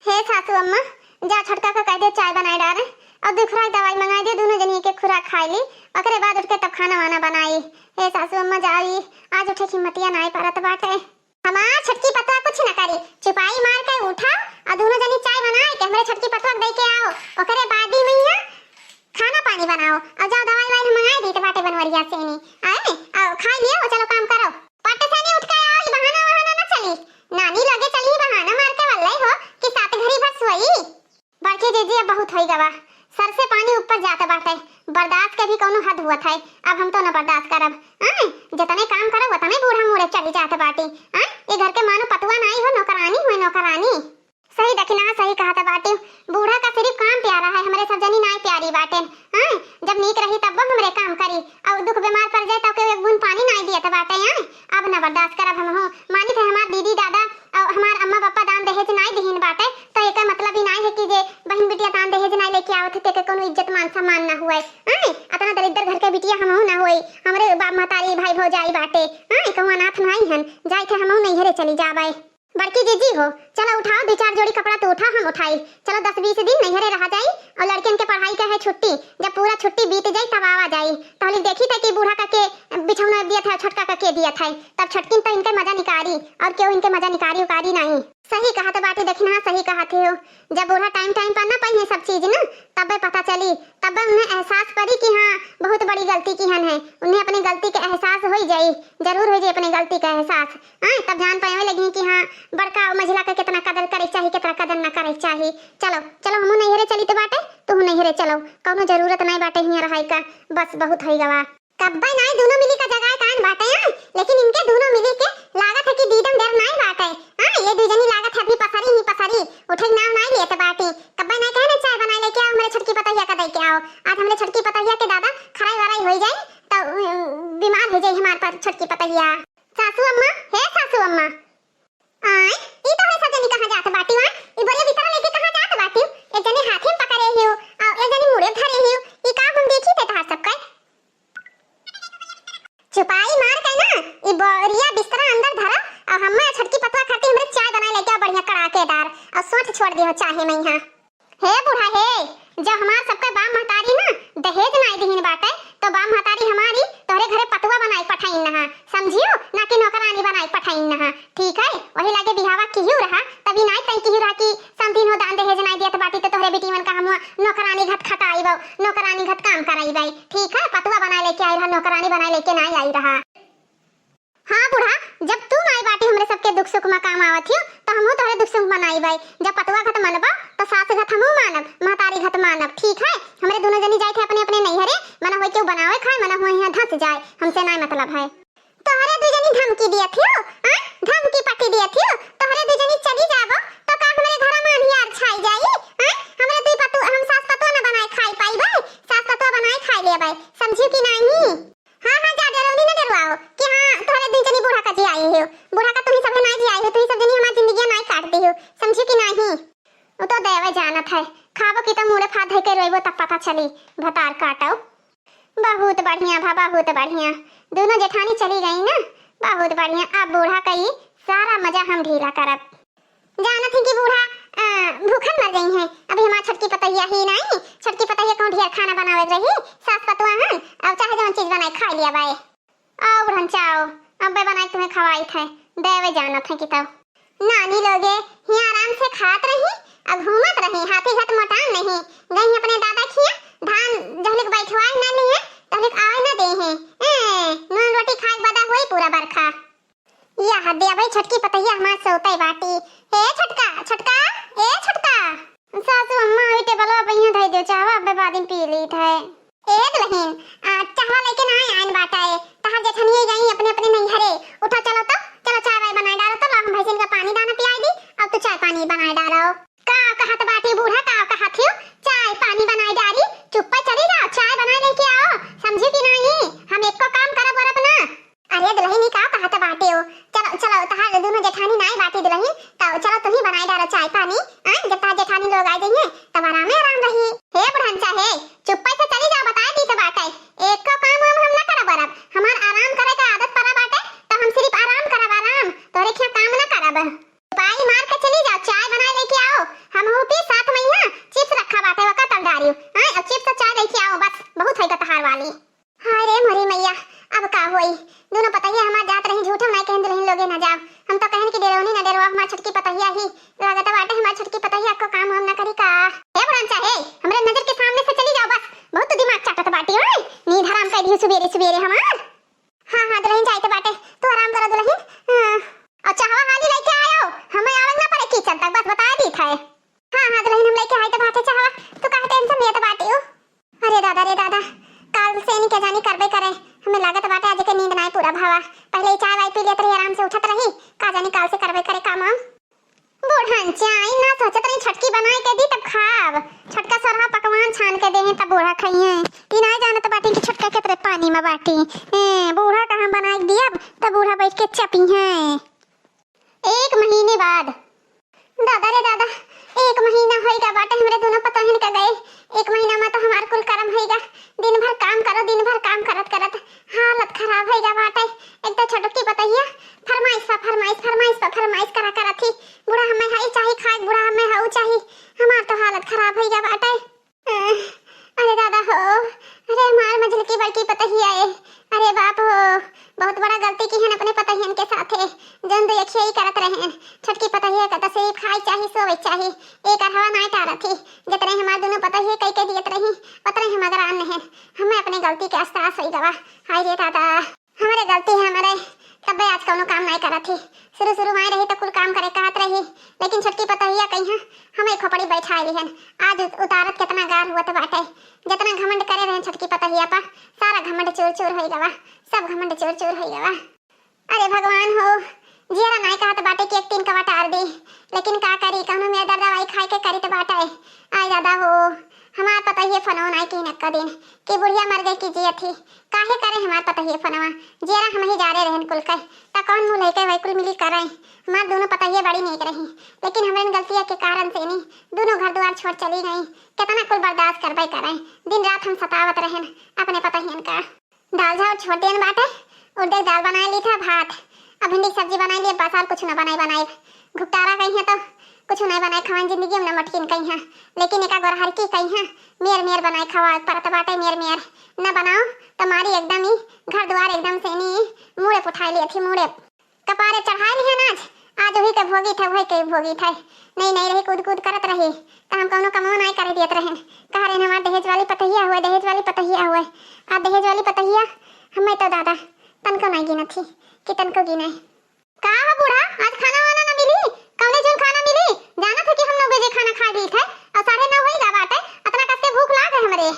हे सासू अम्मा, जा छोटका का कह दे चाय बनाए डारे और दुखराई दवाई मंगाई दे, दोनों जनी के खुराक खाई ली, ओकरे बाद उठ के तब खाना वाना बनाई। हे सासू अम्मा, जाई, आज उठे हिम्मतिया नाई परत बाटे। हमार छोटकी पतवा कुछ न करी, चुपाई मार के उठाओ और दोनों जनी चाय बनाए के हमरे छोटकी पतवा के दे के आओ, ओकरे बाद ही मैया खाना पानी बनाओ और जाओ दवाई वाई मंगाए दी बाटे बनवरिया से नी। आए, आओ खाई लियो, चलो काम करो। पट से नी उठ के आओ, ई बहाना वहाना न चली। नानी लगे चली बहाना मार के वल्लई हो कि सात घड़ी भर सोई। बड़की जीजी, अब बहुत होई गवा, सर से पानी ऊपर जात बाटे, बर्दाश्त के भी कौनो हद हुआ था। अब हम तो न बर्दाश्त करब। आय, जतने काम करब उतने बूढ़ा मुड़े चढ़ी जात बाटी। आय, ये घर के मानो पतुआ नाई हो, नौकरानी हुए नौकरानी। सही दखिनहा, सही कहत बाटी, बूढ़ा का सिर्फ काम प्यारा है, हमरे सब जनी नाई प्यारी बाटेन। आय, जब नीक रही तब वो हमरे काम करी, और दुख बीमार पड़ जाए तो केहू एक बूंद पानी नाई दियत बाटे। आय, अब न बर्दाश्त करब हमहू। मानित है हमार दीदी दादा और हमार अम्मा पापा दान दहेज नाई दिहिन बाटे, तो एकर मतलब ई नाई है कि जे बहिन बिटिया दान दहेज नाई लेके आवत है, तेके कोनो इज्जत मान सम्मान ना हुए। आय, अतना दरिद्र घर के बिटिया हमहू ना होई, हमरे बाप महतारी भाई भौजाई बाटे। आय, कहूँ अनाथ नाई हन, जाई थे हमहू नैहरे चली जाबे। बड़की जीजी हो, चलो उठाओ दो चार जोड़ी कपड़ा, तू उठा हम उठाई, चलो दस बीस दिन नैहरे रहा जाई और लड़कियन के पढ़ाई के है छुट्टी, जब पूरा छुट्टी बीत जाई तब आवा जाई। तहली देखी थे कि बूढ़ा का के बिछौना दिया था, छोटका का के दिया था, तब छोटकिन तो इनके मजा निकारी और केहू इनके मजा निकारी उकारी नाई। सही कहत बाटी दखिनहा, सही कहत हो। जब बूढ़ा टाइम टाइम पर ना पाइए सब चीज ना, तबे पता चली, तबे उन्हें एहसास पड़ी कि हाँ, बहुत बड़ी गलती किहन है। उन्हें अपनी गलती के एहसास होई जाई, जरूर होई जाई अपनी गलती का एहसास। हाँ, तब जान पावे लगी कि हाँ, बड़का महिला का कितना कदर करे चाही, कितना कदर ना करे चाही। चलो, चलो, हमहू नैहरे चली तो बाटे, तू नैहरे चलो, कौनो जरूरत नहीं बाटे हियाँ रहाई का, बस बहुत होई गवा। कब्बे नाई दोनों मिली का जगाए कान बाटे, हाँ? लेकिन इनके दोनों मिली के लागत है कि दीदम डर नाई बाटे, हाँ? ये दू जनी लागत है अभी पसरी ही पसरी, उठे के नाम नाई लेत बाटी। कब्बे नाई कहे ना चाय बनाए लेके आओ, हमरे छोटकी पतोहिया का दे के आओ। आज हमरे छोटकी पतोहिया के दादा खराई वराई होई जाई, तो, उम, बीमार हो जाई हमार पर छोटकी पतोहिया। सासू अम्मा, हे सासू अम्मा। आय, ई तोहरे सब जनी कहाँ जात बाटी, आय? ई बोरिया बिस्तरा लेके कहाँ जात बाटी? एक जनी हाथे में पकड़े हियो, और एक जनी मुड़े धरे हियो। ई का हम देखी थे तहार सबके? चुपाई मार के ना, ई बोरिया बिस्तरा अंदर धरा, और हम्मे छोटकी पतवा खातिर हमरे चाय बनाए लेके आओ बढ़िया कड़ाकेदार, और सोंठ छोड़ दियो चाहे में यहाँ। हे बूढ़ा हे, जब हमार सबके बाप महतारी ना दहेज नाई दिहिन बाटे, तो बाप महतारी हमारी तोहरे घरे पतुआ बनाई पठाइन नहा, समझियो, ना कि नौकरानी बनाई पठाइन नहा। ठीक है, वही लागे बिहावा किहू रहा, तभी नाई तई किहू रहा कि समधिन हो दान दहेज नाई दियत बाटी, तो तोहरे बिटिवन का हम नौकरानी घत खटाई बा, नौकरानी घत काम कराई बा। ठीक है, पतुआ बनाए लेके आई रहा, नौकरानी बनाए लेके नाई आई रहा। हाँ बूढ़ा, जब तू नाई बाटी हमरे सबके दुख सुख में काम आवत हियो, तो हमहू तोहरे दुख सुख में नाई बाई। जब पतुआ घत मनबा, तो सास घत हमहू मानब, महतारी घत मानब। ठीक है, हमरे दोनों जनी जाए थे अपने अपने नैहरे, मना होई केहू बनावे खाए, मना होई यहाँ धंस जाए, हमसे नाई मतलब है। तोहरे दू जनी धमकी दियत हियो, हाँ? धमकी पट्टी दियत हियो, तोहरे दू जनी चली जाबो, तो का हमरे घर में अंधियार छाई जाई, हाँ? हमरे दुई पतु, हम सास पतुआ न बनाए खाई पाई बाई, सास पतुआ बनाए खाई ले बाई, समझियो कि नहीं? हाँ, हाँ, जा, डरौनी न डरवाओ कि हाँ, तोहरे दुई जनी बूढ़ा का जियाई हो। बूढ़ा का तुही सभे नाई जियाई हो, तुही सब जनी हमार जिंदगिया नाई काट दी हो, समझी कि नाही? उ तो देवे जानत है, खाबो की तो मुड़े फात धइ के रोइबो तब पता चली, भतार काटो। बहुत बढ़िया भा, बहुत बढ़िया। दोनों जेठानी चली गई ना, बहुत बढ़िया। अब बूढ़ा का ई सारा मजा हम ढीला करब। जानत ही कि बूढ़ा, अ, भूखन मर गई हैं। अभी हमार छोटकी पतोहिया ही नाई, छोटकी पतोहिया कहूँ ढेर खाना बनावे रही, सास पतुआ हन, अब चाहे जौन चीज बनाए खा लिया बाए। और हम चाओ, अब्बे बनाए तुम्हें खवाई थे, देवे जानत है कि तब। नानी लोगे, हियाँ आराम से खात रही, और घूमत रही, हाथी घाट मोटान नहीं। गई अपने दादा खिया, धान जहलिक बैठवाए ना लिए, तहलिक आवे ना दे हैं। ए, नून रोटी खाए बदा होई पूरा बरखा। यह दे भाई छोटकी पतोहिया हमार सोते बाटी। ए छोटका, छोटका, ए छोटका। सासू अम्मा, अभी टेबलवा पे यहाँ धई दे, चाहवा अब्बे बाद में पी ली थे। ए दुल्हन, आ, चाहवा लेके ना आयन बाटा है। तहार जेठनिया गई अपने, अपने नैहरे, जेठानी नाई बाटी दुलहिन, त चलो तुहीं बनाई डारो चाय पानी। आय, जब तहार जेठानी लोग आ जइहें, तब आरामे आराम रही। हे बुढ़नचा हे, चुप्पे से चली जाओ, बताए दी त बाटे। एको काम हम, हम ना करब अरब। हमार आराम करे का आदत परा बाटे, त हम सिर्फ आराम करब, आराम। तोहरे खियाँ काम ना करब। पाई मार के चली जाओ, चाय बनाए लेके आओ। हमहू पी, साथ में यहाँ चिप्स रखा बाटे, ओका तल डारियो। आय, अब चिप्स और चाय लेके आओ, बस बहुत होइगा तहार वाली। हाय रे मोरी मैया, अब का होई? दुनो पतहिया हमार जात रही, झूठो नाई कहन दुलहिन लोगे ना जाब। हम तो कहन कि डेरौनी ना डेरवा, हमार छोटकी पतहिया ही। लागत बाटे हमार छोटकी पतहिया को काम हम ना करी का? हे बुढ़नचा हे, हमरे नजर के सामने से चली जाओ बस। बहुत दिमाग चाटत बाटी, ओए। नींद हराम कर दियो सुबेरे सुबेरे हमार। हाँ, हाँ, दुलहिन जाइत बाटे, तू आराम करो दुलहिन। हाँ। और चाहवा हाली लेके आयो, हमें आवे ना पड़े किचन तक, बस बता दी था। हाँ, हाँ, दुलहिन हम लेके आइत बाटे चाहवा, तू काहे टेंशन लेत बाटी हो? अरे दादा रे दादा, काल से इनके जानी करबे करे, हमें लागत बाटे आज के नींद नाई पूरा भावा। पहले ही चाय वाय पी लेत रही, आराम से उठत रही, का जानी काल से करबे करे काम वाम। बुढ़नचा, ई ना सोचत रही छोटकी बनाए के दी तब खाब। छोटका सरहा पकवान छान के देहे तब बूढ़ा खइहे। ई ना जानत बाटी कि छोटका केतरे पानी में बाटी। ए, बूढ़ा का हम बनाए के दियब तब बूढ़ा बैठ के चपी हैं। एक महीने बाद। दादा रे दादा, एक महीना होइगा बाटे हमरे दुनो पतोहिन का गए। एक महीना में तो हमार कुल करम होइगा। दिन भर काम करो, दिन भर काम करत करत हालत खराब होइगा बाटे। एक तो छोटकी पतहिया फरमाइश पर फरमाइश, फरमाइश पर फरमाइश करा करत थी। बूढ़ा हमें हई चाही खाए, बूढ़ा हमें हऊ चाही। हमार तो हालत खराब होइगा बाटे। अरे दादा हो, अरे हमार मझलकी बड़की पतहिया ए, अरे बाप हो, बहुत बड़ा गलती किहन अपने पतहियन के साथे, जौन दुयखिया ई करत रहेन। छोटकी पतहिया का तो सिर्फ खाए चाही, सोवे चाही, एक अरहवा नाई टारत ही। जतने हमार दुनो पतहिया कई के दियत रही, उतने हम अगरान नहन। हमें अपने गलती के एहसास होई गवा। हाय रे दादा। हमरे गलती है, हमरे तब्बे आज कौनो काम नाई करत ही। शुरू शुरू माई रही तो कुल काम करे कहत रही, लेकिन छोटकी पतहिया कहिया हमें खोपड़ी बैठाए लिहन। आज उत-, उतारत कितना गार हुआ तो बाटे। जितना घमंड करे रहे छोटकी पतहिया पर, सारा घमंड चूर चूर होई गवा, सब घमंड चूर चूर होई गवा। अरे भगवान हो, जियरा नाई कहत बाटे कि एक तीन कवा टार दी, लेकिन का करी, कौनो में दर्द दवाई खाए के करी तो बाटे। आय दादा हो, हमार पतहिए फोनो नाई की नक्का दिन कि बुढ़िया मर गई कि जियत ही। काहे करे हमार पतहिए फोनवा? जियरा हम ही जा रहे रहन कुल के, त कौन मुँह लेके वही कुल मिली करे? हमार दोनों पतहिए बड़ी नेक रही, लेकिन हमरन गलतिया के कारण से नी दोनों घर द्वार छोड़ चली गई। कितना कुल बर्दाश्त करबे करे, दिन रात हम सतावत रहन अपने पतहियन का। दाल चावल छोड़ देन बाटे, उड़द के दाल बनाए ली था, भात, अब भिंडी की सब्जी बनाए लिए, बस और कुछ ना बनाए, बनाए घुपटारा कहीं है तो कुछ नहीं बनाए खवाइन जिंदगी में, ना मटकिन कहीं है। लेकिन एका गोरहर की कहीं है, मेर मेर बनाए खवा परत बाटे, मेर मेर न बनाओ तो मारी एकदम ही घर द्वार एकदम से नी मूड़े पुठाए लिए थी, मूड़े कपारे चढ़ाए लिहन आज, आज वही के भोगी थे, वही के भोगी थे। नहीं, नहीं रही, कूद कूद करत रही, तो हम कौनो कमवा नहीं करे दियत रहन। कह रहे हमार दहेज वाली पतहिया हुए, दहेज वाली पतहिया हुए। आ दहेज वाली पतहिया हमें तो दादा तनको नहीं गिनत थी कि तनको गिने। का हो बूढ़ा, आज खाना वाना ना मिली? कौने जन खाना मिली? जानत है कि हम नौ बजे खाना खा ली थे और साढ़े नौ होई गा बाटे, अतना कस के भूख लाग है हमरे।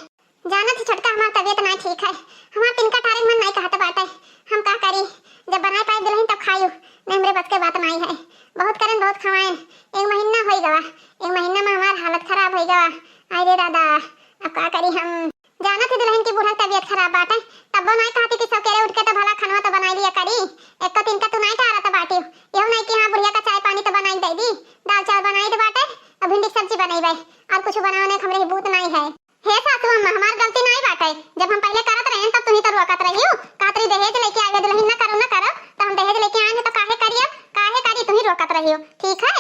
जानत ही छोटका, हमार तबीयत नाई ठीक है, हमार तिनका टारे मन नाई कहत बाटे। हम का करी, जब बनाए पाए दुलहिन तब खायू, नहीं हमरे बस के बात नाई है। बहुत करन, बहुत खवाएन, एक महीना होई गवा, एक महीना में हमार हालत खराब होई गवा। आय रे दादा, अब का करी हम। जानत ही दुलहिन की बूढ़ा के तबीयत खराब बाटे, तब्बो नाई कहती कि सकेरे उठ के तो भला खनवा तो बनाई लिया करी। एक तो तिनका तू नाई टारत बाटी, यहू नाई कि हाँ बुढ़िया का चाय पानी तो बनाई दे दी, दाल चावल बनाई दे बाटे, अब भिंडी की सब्जी बनैबे, और कुछ बनावे नहीं, हमरे ही बूत नाई है। हे सासू अम्मा, हमार गलती नाई बाटे। जब हम पहिले करत रहेन, तब तुहीं तो रोकत रहियो, कहत रही, "दहेज लेके आवे दुलहिन, ना करो, ना करो।" तो हम दहेज लेके आएन, तो काहे करी अब? काहे करी, तुहीं रोकत रहियो, ठीक है?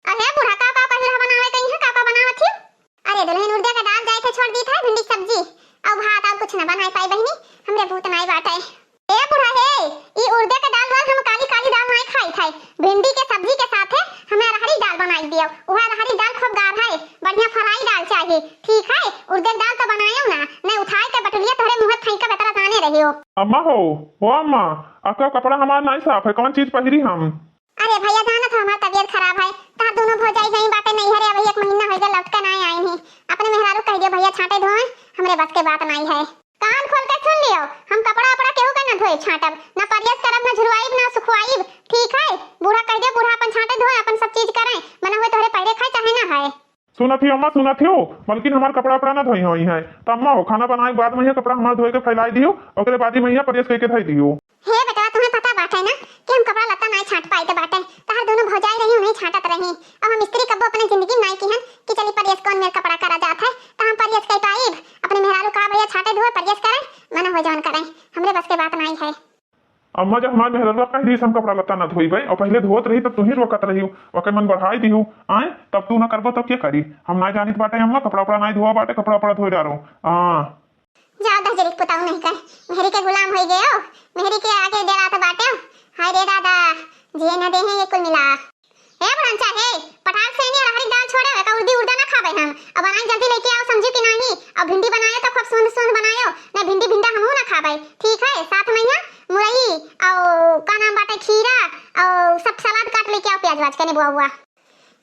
अरे बूढ़ा, का, का पहिला बनावे कहीं है, का, का बनावत ही? अरे दुलहिन, उड़दे का दाल जाए थे, छोड़ दी था, भिंडी की सब्जी, और भात, और कुछ ना बनाए पाई बहिनी, हमरे भूत नाई बाटे। ए बूढ़ा हे, ई उड़दे के दाल वाल हम काली काली दाल नाई खाई खाई। भिंडी के सब्जी के साथे हमें अरहरी दाल बनाई दियो। उहा अरहरी दाल खूब गाढ़ा है, बढ़िया फ्राई दाल चाहिए। ठीक है, उड़दे के दाल तो बनायो ना, नहीं उठाए के बटुलिया तोहरे मुँह फेंक के बेतरा जाने रहियो। अम्मा हो, हो अम्मा, अक्का कपड़ा हमार नाई साफ है, कौन चीज पहिरी हम? अरे भैया, जानत हो हमार तबीयत खराब है, तहार दोनों भौजाई गई बाटे नैहरे, अभी एक महीना हो गया लौट के नाई आई नहीं। अपने मेहरारू कह दियो भैया छांटे धोए, हमरे बस के बात नाई है। कान खोल के सुन लियो, हम कपड़ा उपड़ा केहू का ना धोए छांटब, ना प्रयास करब, ना झुरवाइब, ना सुखवाइब, ठीक है? बूढ़ा कह दे, बूढ़ा अपन छांटे धोए, अपन सब चीज करे, मना हुए तोहरे पहरे खाए चाहे ना है। सुनत ही अम्मा, सुनत ही हो, मलकिन हमार कपड़ा उपड़ा ना धोई होई है, त अम्मा हो, खाना बनाए के बाद में ही कपड़ा हमार धोए के फैलाई दियो, ओकरे बाद ही में ही प्रयास करके धोई दियो। हे बेटवा, तुम्हें पता बाटे ना कि हम कपड़ा लत्ता ना छांट पाई बाटे, तहार कहीं। अब हम स्त्री कब्बो अपने जिंदगी में नाई किहन कि चली प्रयास कौन मेर कपड़ा करा जात है, तो हम प्रयास कई पाइब? अपने मेहरारू का भैया छाटे धोए, प्रयास करे, मना हो जवन करे, हमरे बस के बात नाई है। अम्मा, जब हमार मेहररुआ कह दी हम कपड़ा लत्ता ना धोइबे, और पहले धोत रही तब तू ही रोकत रही, ओके मन बढ़ाई दिहू, आए तब तू ना करबो तब के करी? हम ना जानित बाटे अम्मा, कपड़ा उपड़ा नाई धोआ बाटे, कपड़ा उपड़ा धोए डारो। हाँ। जाओ दहजरी के पुताऊ नहीं कहे, मेहरी के गुलाम होई गयो, मेहरी के आगे डेरात बाटे। हाय रे दादा, जिए न देहे ये कुल मिला। ए बुढ़नचा हे, पटाक से नहीं अरहरी दाल छोड़े, एका उर्दी उर्दा ना खाबे हम। अब बनाई जल्दी लेके आओ, समझू कि नहीं? अब भिंडी बनायो तो खूब सुंद सुंद बनायो, नहीं भिंडी भिंडा हमहू ना खाबे। ठीक है, साथ में यहाँ मुरई और का नाम बाटे खीरा और सब सलाद काट लेके आओ, प्याज वाज के नेबुआ हुआ।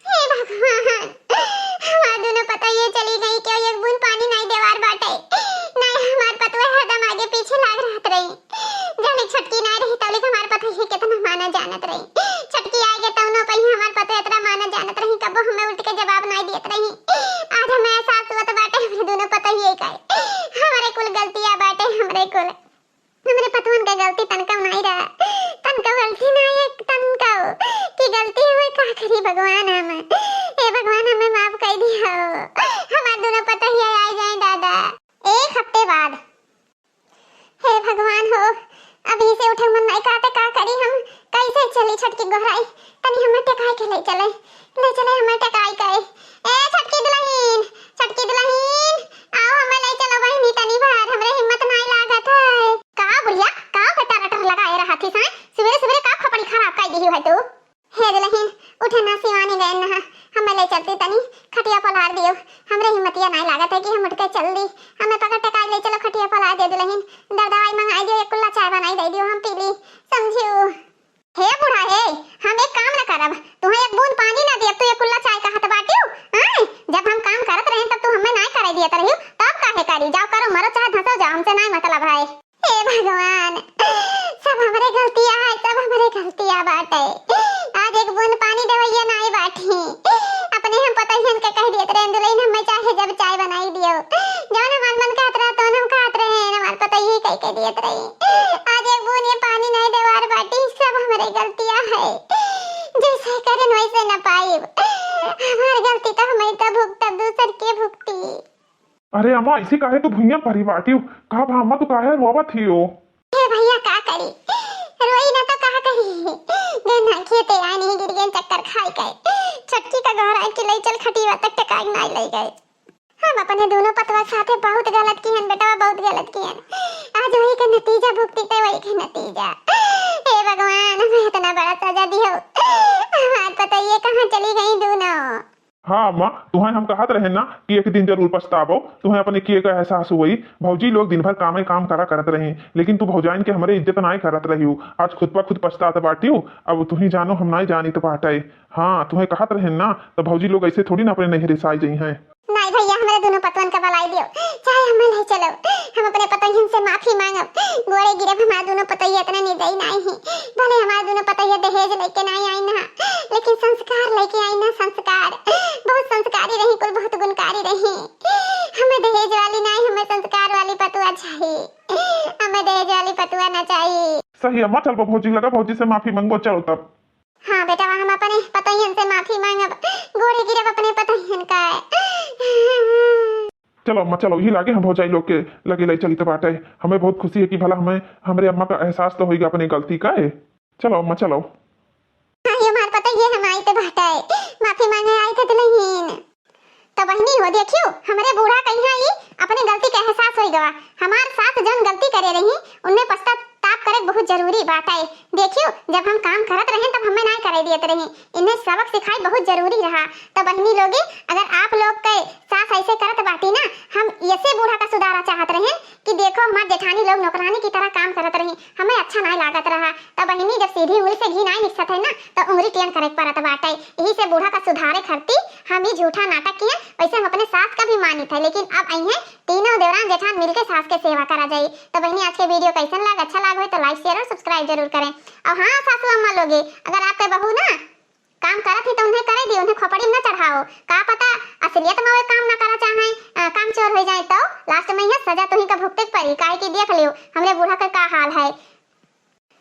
हे भगवान, हमार दुनो पतोहिए चली गई, केहू एक बूंद पानी नाई देवार बाटे। नाई हमार पतोह हरदम आगे पीछे लाग रहत रही। जब छोटकी नाई रही तौलिक हमार पतोहिए कितना माना जानत रही। छोटकी आगे तौनो पही हमार पतोह इतना माना जानत रही, कबो हमें उल्ट के जवाब नाई देत रही। आज हमें एहसास होत बाटे हमरे दुनो पतोहिए का। हमरे कुल गलतिया बाटे, हमरे कुल। हमरे पतवन के गलती तनका नाई रहा, तनका गलती नाई है, तनका कि गलती हुए का करी भगवान हम। हे भगवान, हमें माफ कर दिया। हमार दुनो पतोहिया आ जाए दादा। एक हफ्ते बाद। हे भगवान हो, अभी से उठे मन नाई कहते का करी हम, कैसे चली छोटकी गोहराई, तनी हमें टेकाई के ले चले। ले चले हमें टकाई के। ए छोटकी दुलहिन, छोटकी दुलहिन, आओ हमें ले चलो बहिनी तनी भर, हमरे हिम्मत नाई लागत है। का बुढ़िया, का बेटा रटर लगाए रहत हिस, हैं? सुबेरे सुबेरे का खोपड़ी खराब कर दिही है तू? हे दुलहिन, उठे ना सिवानी गए ना, हमें ले चलती तनी, खटिया पलार दियो। हमरे हिम्मतिया नाई लागत है कि हम उठ के चल दी। हमें पकड़ टकाई ले चलो, खटिया पलार दियो दुलहिन। दर दवाई मंगाई दियो, एक कुल्ला चाय बनाई दे दियो, हम पी ली, समझियो? हे बूढ़ा हे, हम एक काम न करब, तुहें एक बूंद पानी न दियब, तू एक कुल्ला चाय कहत बाटियो, आय? जब हम काम करत रहेन तब तू हमें नाय करे दियत रहियो, तब काहे करी? जाओ करो, मरो चाहे धंसो जाओ, हमसे नाय मतलब है। हे भगवान, सब हमरे गलतिया है, सब हमरे गलतिया बाटे। आज एक बूंद पानी देवैया नाय बाटी। अपने हम पतोहियन के कह दियत रहेन, दुलहिन हमें चाहे जब चाय बनाई दियो, जौन हमार मन कहत रहा तौन हम खात रहेन, हमार पतोहिए कह के दियत रही। आज एक बूंद ये पानी नहीं देवार बाटी, सब हमरे गलतिया है। जैसे करेन वैसे न पाइब। हमार गलती तो हमें तो भुगतब, दूसर के भुगती। अरे अम्मा, ऐसे काहे तू भुइयां परी बाटियो? का भा अम्मा, तू काहे रोवत हियो? हे भैया, का करी, रोई ना तो का करी। गन्ना खेते आनी गिर गए चक्कर खाई के। छोटकी का घर आए के ले चल खटिया तक टकाई नाई ले गए। हम अपने दोनों पतवा साथे बहुत गलत किहन बेटवा, बहुत गलत किहन। आज वही के नतीजा भुगती के, वही के नतीजा। हे भगवान, हमें इतना बड़ा सजा दियो। हमार पतोहिए कहाँ चली गई दोनों? हाँ अम्मा, तुहें हम कहत रहे ना कि एक दिन जरूर पछताबो, तुहें अपने किए का एहसास हुई। भौजी लोग दिन भर कामे काम करा करत रही, लेकिन तू भौजाइन के हमरे इज्जत नाय करत रहियो, आज खुद पर खुद पछतात बाटियो। अब तुही जानो, हम नाय जानित बाटे। हाँ, तुहें कहत रहे ना, तो भौजी लोग ऐसे थोड़ी ना अपने नैहरे से आई जइहैं। नाई भैया, हमरे दोनों पतवन का बलाई दियो, चाहे हमें ले चलो, हम अपने पतोहियन से माफी मांगब, गोड़े गिरब। हमार दोनों पतोहिया इतना निर्दयी नाई है, भले हमार दोनों पतोहिया दहेज लेके नाई आई ना, लेकिन संस्कार लेके आई ना, संस्कार। बहुत संस्कारी रही कुल, बहुत गुणकारी रही। हमें दहेज वाली नाई, हमें संस्कार वाली पतुआ चाहिए, हमें दहेज वाली पतुआ ना चाहिए। सही अम्मा, चलबो भौजी लगा, भौजी से माफी मांगबो, चलो तब। हाँ बेटवा, हम अपने पतोहियन से माफी मांगब, गोड़े गिरब अपने पतोहियन का। चलो अम्मा, चलो, यही लागे हम भौजाई लोग के लगे ले चलित बाटे। हमें बहुत खुशी है कि भला हमें, हमरे अम्मा का एहसास तो होइगा अपने गलती का है। चलो अम्मा, चलो। हाँ, ये हमार पतोहिए हम आई तो बाटे, माफी मांगे आई थे दुलहिन। तो बहिनी हो, देखियो, हमरे बूढ़ा कहिया ई अपने गलती के एहसास होई गवा। हमार सास जौन गलती करे रही, उनमें पश्चाताप करे बहुत जरूरी बाटे। देखियो, जब हम काम करत रहे, तब हमें नाय करे दियत रही। इन्हें सबक सिखाई बहुत जरूरी रहा। तो बहिनी लोगे, अगर आप लोग के सास ऐसे करत बाटी ना, हम ऐसे बूढ़ा का सुधारा चाहत रहे कि देखो, हमार जेठानी लोग नौकरानी की तरह काम करत रही, हमें अच्छा नाय लागत रहा। तो बहिनी, जब सीधी उंगली से घी नाय निकसत है ना, तो उंगली टेढ़ करे के पड़त बाटे। यही से बूढ़ा का सुधारे खातिर हम ई झूठा नाटक किए। वैसे हम अपने सास का भी मानित है, लेकिन अब अइहें तीनों देवरान जेठान मिलके सास के सेवा करा जाई। तो बहिनी, आज के video कैसन लाग? अच्छा लाग होई तो like, share और subscribe जरूर करें। और हाँ सासू अम्मा लोगे, अगर आपके बहू ना काम करत ही तो उन्हें करे दी, उन्हें खोपड़ी में न चढ़ाओ। का पता असलियत में वो काम ना करा चाहें, अ, काम चोर हो जाए तो last में यह सजा तुही का भुगते के पड़ी। काहे कि देख लियो हमरे बूढ़ा के का हाल है।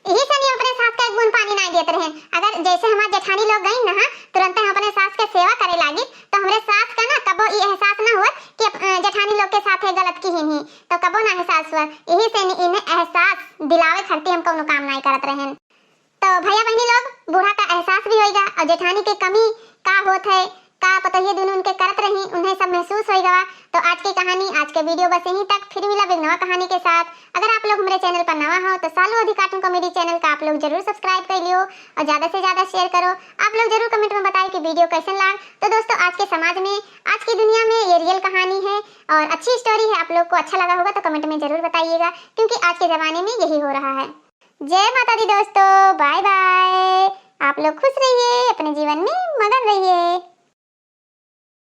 यही से नहीं अपने सास का एक बूंद पानी ना देत रहे। अगर जैसे हमार जेठानी लोग गई ना, तुरंत हम अपने तो भैया बहनी लोग, बूढ़ा का एहसास भी होइगा और जेठानी के कमी का होत है, का पतोहिए दुनू उनके करत रही, उन्हें सब महसूस होइगा। तो आज की कहानी, आज के video बस यहीं तक। फिर मिलब एक नवा कहानी के साथ। अगर आप लोग हमरे channel पर नवा हो तो सालू अधि cartoon comedy channel का आप लोग जरूर subscribe कर लियो और ज्यादा से ज्यादा share करो। आप लोग जरूर comment में बताइए कि video कैसन लाग। तो दोस्तों, आज के समाज में, आज की दुनिया में ये real कहानी है और अच्छी story है। आप लोग को अच्छा लगा होगा तो comment में जरूर बताइएगा, क्योंकि आज के जमाने में यही हो रहा है। जय माता दी दोस्तों, bye bye। आप लोग खुश रहिए, अपने जीवन में मगन रहिए।